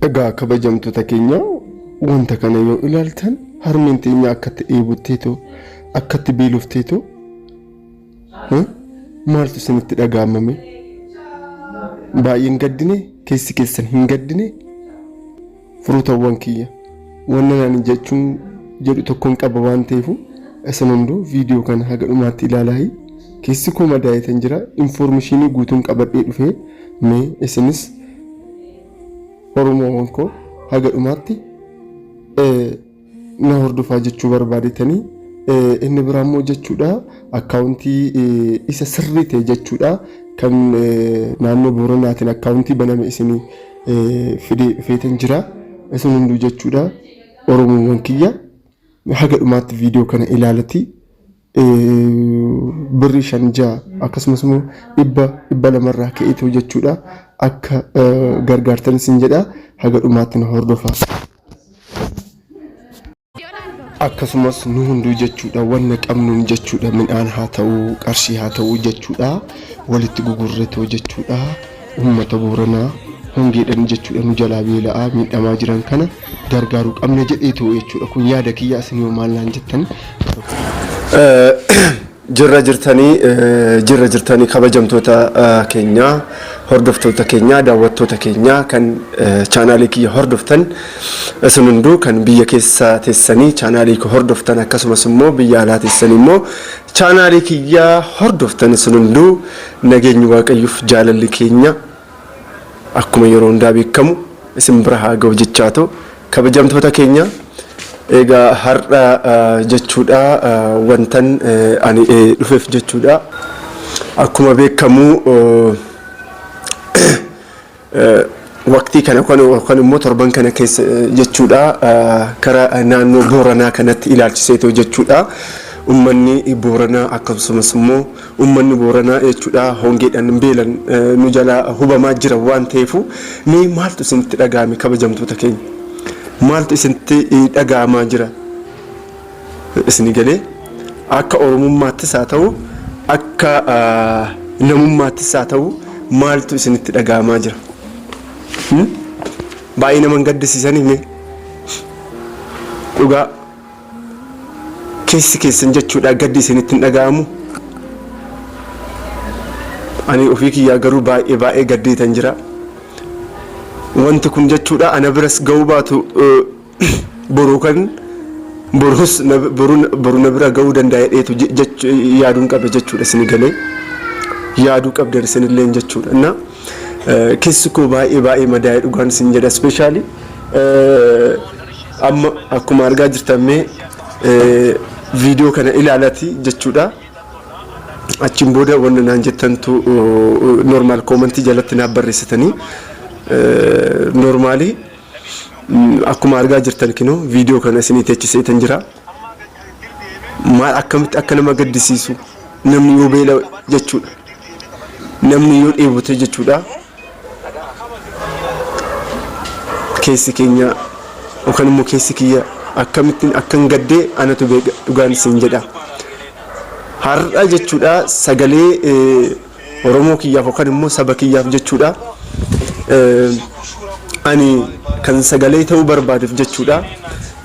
Egaa kabajamtoota keenya, wanta kana yoo ilaaltan, harmeen teenya akkatti dheebotteetoo, akkatti beelofteetoo, maaltu isinitti dhaga'amame? Baay'een gaddine? Keessi keessan hin gaddine? Firootawwan kiyya, wannan ani jechuun jedhu tokkon qaba waan ta'eefu, isin hunduu viidiyoo kana haga dhumaatti ilaalaayi. Keessi koo madaa'eetan jira. Infoormishinii guutuun qabadhee dhufee, mee isinis Oromoowwan koo haga dhumaatti na hordofaa jechuu barbaadetanii. Inni biraa immoo jechuudha, akkaawuntii isa sirrii ta'e jechuudha, kan naannoo Booranaatiin akkaawuntii baname isinii fidee dhufeetan jira. Isin hunduu jechuudha, Oromoowwan kiyya, haga dhumaatti viidiyoo kana ilaalatii birrii 5, 6, akkasumas immoo 100, 200rraa ka'eetoo jechuudha akka gargaartan isin jedha. Haga dhumaatti na hordofaa. Akkasumas nu hunduu jechuudha wanna qabnuun jechuudha, midhaan haa ta'uu, qarshii haa ta'uu jechuudha, walitti gugurretoo jechuudha uummata Booranaa hongeedhaan jechuudha nu jalaa beela'aa miidhamaa jiran kana gargaaruu qabna jedheetoo jechuudha. Kun yaada kiyya, isin yoo maal naan jettan? Jirra jirtanii, jirra jirtanii, kabajamtoota keenyaa, hordoftoota keenyaa, daawwattoota keenyaa kan chaanaalii kiyya hordoftan, isin hunduu kan biyya keessa teessanii chaanaalii koo hordoftan, akkasumas immoo biyya alaa teessanii immoo chaanaalii kiyya hordoftan, isin hunduu nageenyi Waaqayyoof jaalalli keenya akkuma yeroo hundaa beekamu isin bira haa ga'u jechaatu. Kabajamtoota keenya, egaa har'a jechuudha wantan ani dhufeef jechuudha, akkuma beekamu waqtii kana yookaan immoo torban kana keessa jechuudha karaa naannoo Booranaa kanatti ilaalchiseetoo jechuudha, ummanni Booranaa, akkasumas immoo ummanni Booranaa jechuudha hongeedhaan beelan nu jalaa hubamaa jira waan ta'eefu, mee maaltu isinitti dhaga'ame? Kabajamtoota keenya, maaltu isinitti dhaga'amaa jira? Isini galee, akka Oromummaattis haa ta'u, akka namummaattis haa ta'u, maaltu isinitti dhaga'amaa jira? Baay'ee nama hin gaddisiisanii? Mee dhugaa keessi keessan jechuudha gaddi isinitti hin dhaga'amu? Ani ofii kiyyaa garuu baay'ee baay'ee gaddeetan jira. Wanti kun jechuudha ana biras ga'uu baatu, boruu kan borus boru na bira ga'uu danda'a jedheetu yaaduun qaba jechuudha. Isin galee yaaduu qabdan isinilleen jechuudha. Na keessi koo baay'ee baay'ee madaa'ee, dhugaan isin jedha. Especially amma akkuma argaa jirtan, mee viidiyoo kana ilaalati jechuudha. Achiin booda wanna naan jettantu normal koomantii jalatti naaf barreessitanii. Normaalii akkuma argaa jirtan kinoo viidiyoo kana isinii teechiseetan jira. Maal, akkamitti akka nama gaddisiisu, namni yoo beela jechuudha. Namni yoo dheebote jechuudha. Keessi keenya yookaan immoo keessi kiyya akkamittiin akkan gaddee anatu beeka, dhugaan isin jedha. Har'a jechuudha sagalee Oromoo kiyyaaf yookaan immoo saba kiyyaaf jechuudha. Ani kan sagalee ta'uu barbaadeef jechuudha.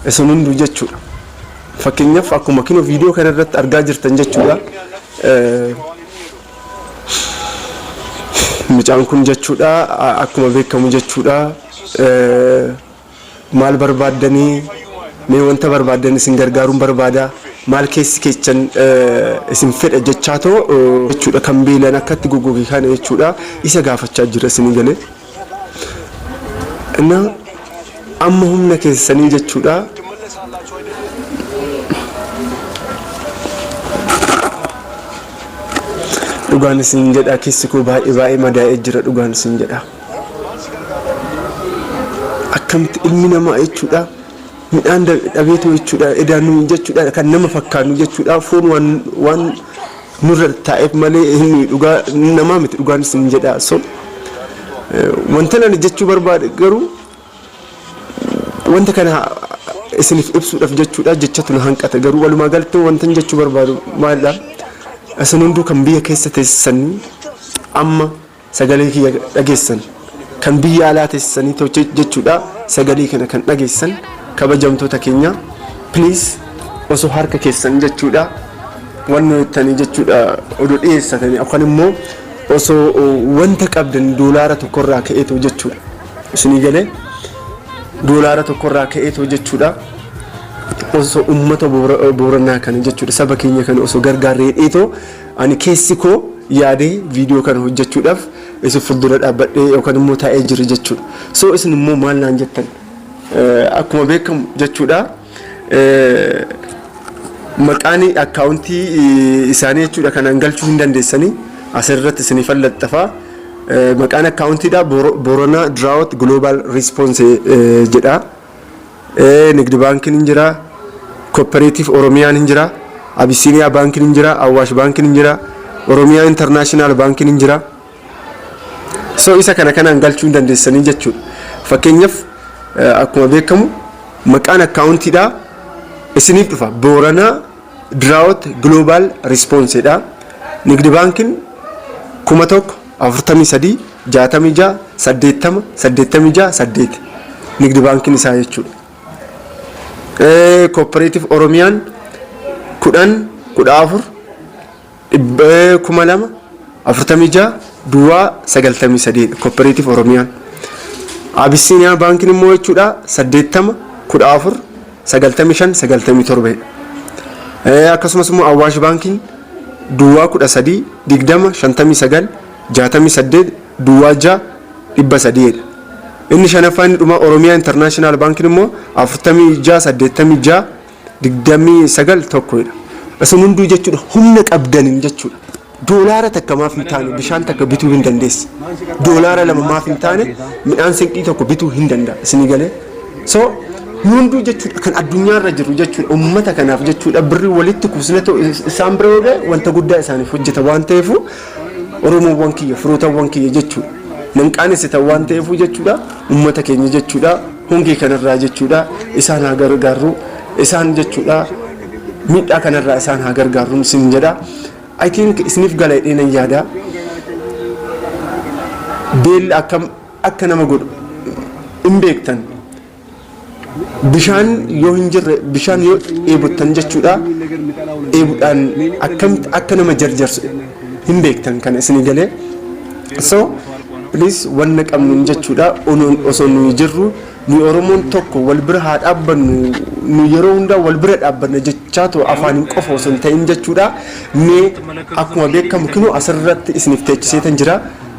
Isin hunduu jechuudha. Fakkeenyaaf akkuma kinoo viidiyoo kana irratti argaa jirtan jechuudha. Mucaan kun jechuudha akkuma beekamu jechuudha, maal barbaaddanii, mee wanta barbaaddan isin gargaaruun barbaada, maal keessi keessan isin fedha jechaatoo jechuudha kan beelan akkatti goggoge kana jechuudha isa gaafachaa jira, isinii galee. Na amma humna keessanii jechuudha dhugaan isin jedha, keessi koo baay'ee baay'ee madaa'ee jira, dhugaan isin jedha. Akkamitti ilmi namaa jechuudha midhaan dhabeetoo jechuudha, edaa nuyi jechuudha kan nama fakkaannu jechuudha foon waan waan nurra taa'eef malee inni dhugaa namaa miti, dhugaan isin jedha. So wanta ani jechuu barbaade garuu, wanta kana isiniif ibsuudhaaf jechuudha jechatu na hanqata. Garuu walumaa galatti wanta jechuu barbaadu maalidha? Isin hunduu kan biyya keessa teessanii amma sagalee kiyya dhageessan, Kan biyya alaa teessanii tolche jechuudha sagalee kana kan dhageessan kabajamtoota keenya, please, osoo harka keessan jechuudha wanno jettanii jechuudha odoo dhiyeessatanii yookaan immoo osoo wanta qabdan doolaara tokkorraa ka'eetoo jechuudha isinii galee, doolaara tokkorraa ka'eetoo jechuudha osoo ummata Booranaa kana jechuudha, saba keenya kana osoo gargaarree dheetoo ani keessi koo yaadee viidiyoo kana hojjechuudhaaf isin fuuldura dhaabbadhee yookaan immoo taa'ee jira jechuudha. So isin immoo maal naan jettan? Akkuma beekamu jechuudha, maqaan akkaawuntii isaanii jechuudha kanaan galchuu hin dandeessanii, asirratti isiniif laxxafaa. Maqaan akkaawuntiidha Booranaa Drought Global Response jedha. Nigdi Baankiin hin jira, Cooperative Oromiyaan hin jira, Abisiiniyaa Baankiin hin jira, Awwaash Baankiin hin jira, Oromiyaa International Baankiin hin jira. So isa kana kanaan galchuu hin dandeessanii jechuudha. Fakkeenyaaf, akkuma beekamu maqaan akkaawuntiidha isiniif dhufa, Booranaa Drought Global Response dha. Nigdi Baankiin 1043 66 80 86 8 Nigdi Baankiin isaa jechuudha. Cooperative Oromiyaan 10 14 2000 46 duwwaa 93 Cooperative Oromiyaan. Abisiiniyaa Baankiin immoo jechuudha 80 14 95 97. Akkasumas immoo Awwaash Baankiin duwwaa 13 20 59 68 duwwaa 6 300dha. Inni shanaffaa, inni dhuma, Oromiyaa International Baankiin immoo 46 86 29 1dha. Isin hunduu jechuudha humna qabdaniin jechuudha. Doolaara takka maaf hin taane bishaan takka bituu hin dandeessi. Doolaara 2 maaf hin taane midhaan sinqii tokko bituu hin danda'a. Isinii galee? So nu hunduu jechuudha kan addunyaarra jiru jechuudha uummata kanaaf jechuudha birrii walitti kuusne isaan bira yoo ga'e wanta guddaa isaaniif hojjeta waan ta'eefu, Oromoowwan kiyya, firootawwan kiyya jechuudha. Nan qaanessitan waan ta'eefu jechuudha, uummata keenya jechuudha hongee kanarraa jechuudha isaan haa gargaarru, isaan jechuudha miidhaa kanarraa isaan haa gargaarru isin jedha. I think isiniif gala jedhee nan yaada. Beelli akkam akka nama godhu hin beektan. Bishaan yoo hin jirre, bishaan yoo dheebottan jechuudha, dheebuudhaan akkamitti akka nama jarjarsu hin beektan kana isinii galee. So please, wanna qabnuun jechuudha osoo nuyi jirru, nu Oromoon tokko wal bira haa dhaabbannu. Nu yeroo hundaa wal bira dhaabbanna jechaa ta'u afaaniin qofa osoo hin ta'in jechuudha. Mee akkuma beekamu kinoo asirratti isiniif teechiseetan jira,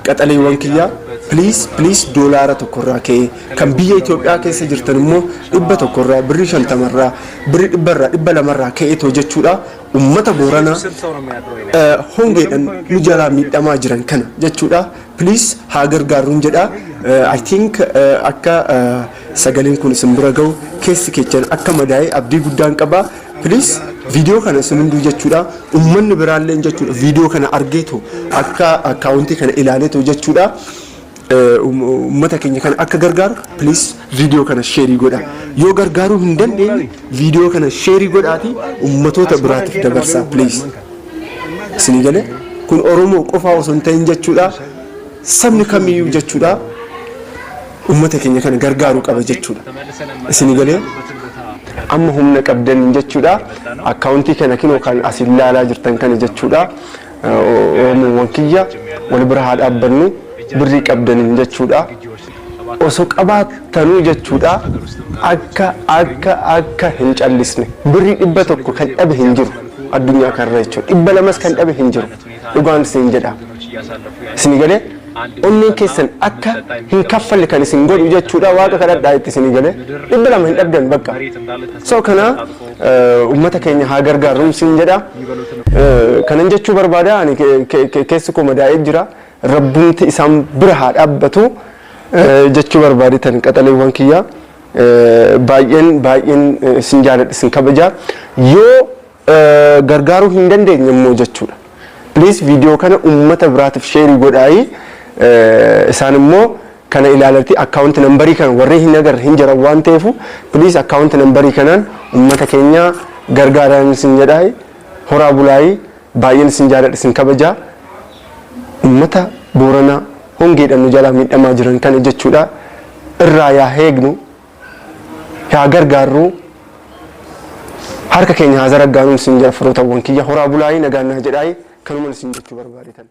qaxaleewwan kiyya, please, please, doolaara tokkorraa ka'ee, kan biyya Itoophiyaa keessa jirtan immoo 100rraa, birrii 50rraa, birrii 100rraa, 200rraa ka'eetoo jechuudha ummata Booranaa hongeedhaan nu jalaa miidhamaa jiran kana jechuudha please haa gargaarruun jedha. I think akka sagaleen kun isin bira ga'u, keessi keechan akka madaa'e abdii guddaan qaba. Please, viidiyoo kana isin hunduu jechuudha, ummanni biraallee jechuudha viidiyoo kana argeetu akka akkaawuntii kana ilaaleetu jechuudha ummata keenya kana akka gargaaru, please, viidiyoo kana share godha. Yoo gargaaruu hin dandeenye, viidiyoo kana share godhaati ummatoota biraatiif dabarsaa, please. Isinii galee? Kun Oromoo qofaa osoo hin ta'in jechuudha, sabni kamiyyuu jechuudha ummata keenya kana gargaaruu qaba jechuudha. Isinii galee? Amma humna qabdan jechuudha akkaawuntii kana kinoo kan as ilaalaa jirtan kana jechuudha, Oromoowwan kiyya, wal bira haa dhaabbannu. Birrii qabdaniin jechuudha osoo qabaattanuu jechuudha akka hin callisne. Birrii 100 kan dhabe hin jiru addunyaa kanarra jechuudha, 200s kan dhabe hin jiru. Dhugaan isin jedha. Isin galee? Onneen keessan akka hin kaffalle kan isin godhu jechuudha Waaqa kadhadhaa itti. Isin galee? 200 hin dhabdan bakka. So kana ummata keenya haa gargaarru isin jedha. Kanan jechuu barbaada, ani keessi koo madaa'ee jira. Rabbumti isaan bira haa dhaabbatu jechuu barbaadetan. Qaxaleewwan kiyya, baay'een baay'een isin jaaladha, isin kabaja. Yoo gargaaruu hin dandeenye immoo jechuudha, please, viidiyoo kana ummata biraatiif share godhaayi. Isaan immoo kana ilaalati account number kana warri hin agarre hin jiran waan ta'eefu, please, account number kanaan ummata keenya gargaaran isin jedhaayi. Horaa bulaayi. Baay'een isin jaaladha, isin kabajaa. Ummata Booranaa Hongeedhaan nu jalaa miidhamaa jiran kana jechuudha irraa yaa eegnu, yaa gargaarru, harka keenya haa zaraggaanuun isin jira. Firootawwan kiyya, horaa bulaayii, nagaan naa jedhaayi, kanuman isin jechuu barbaadetan.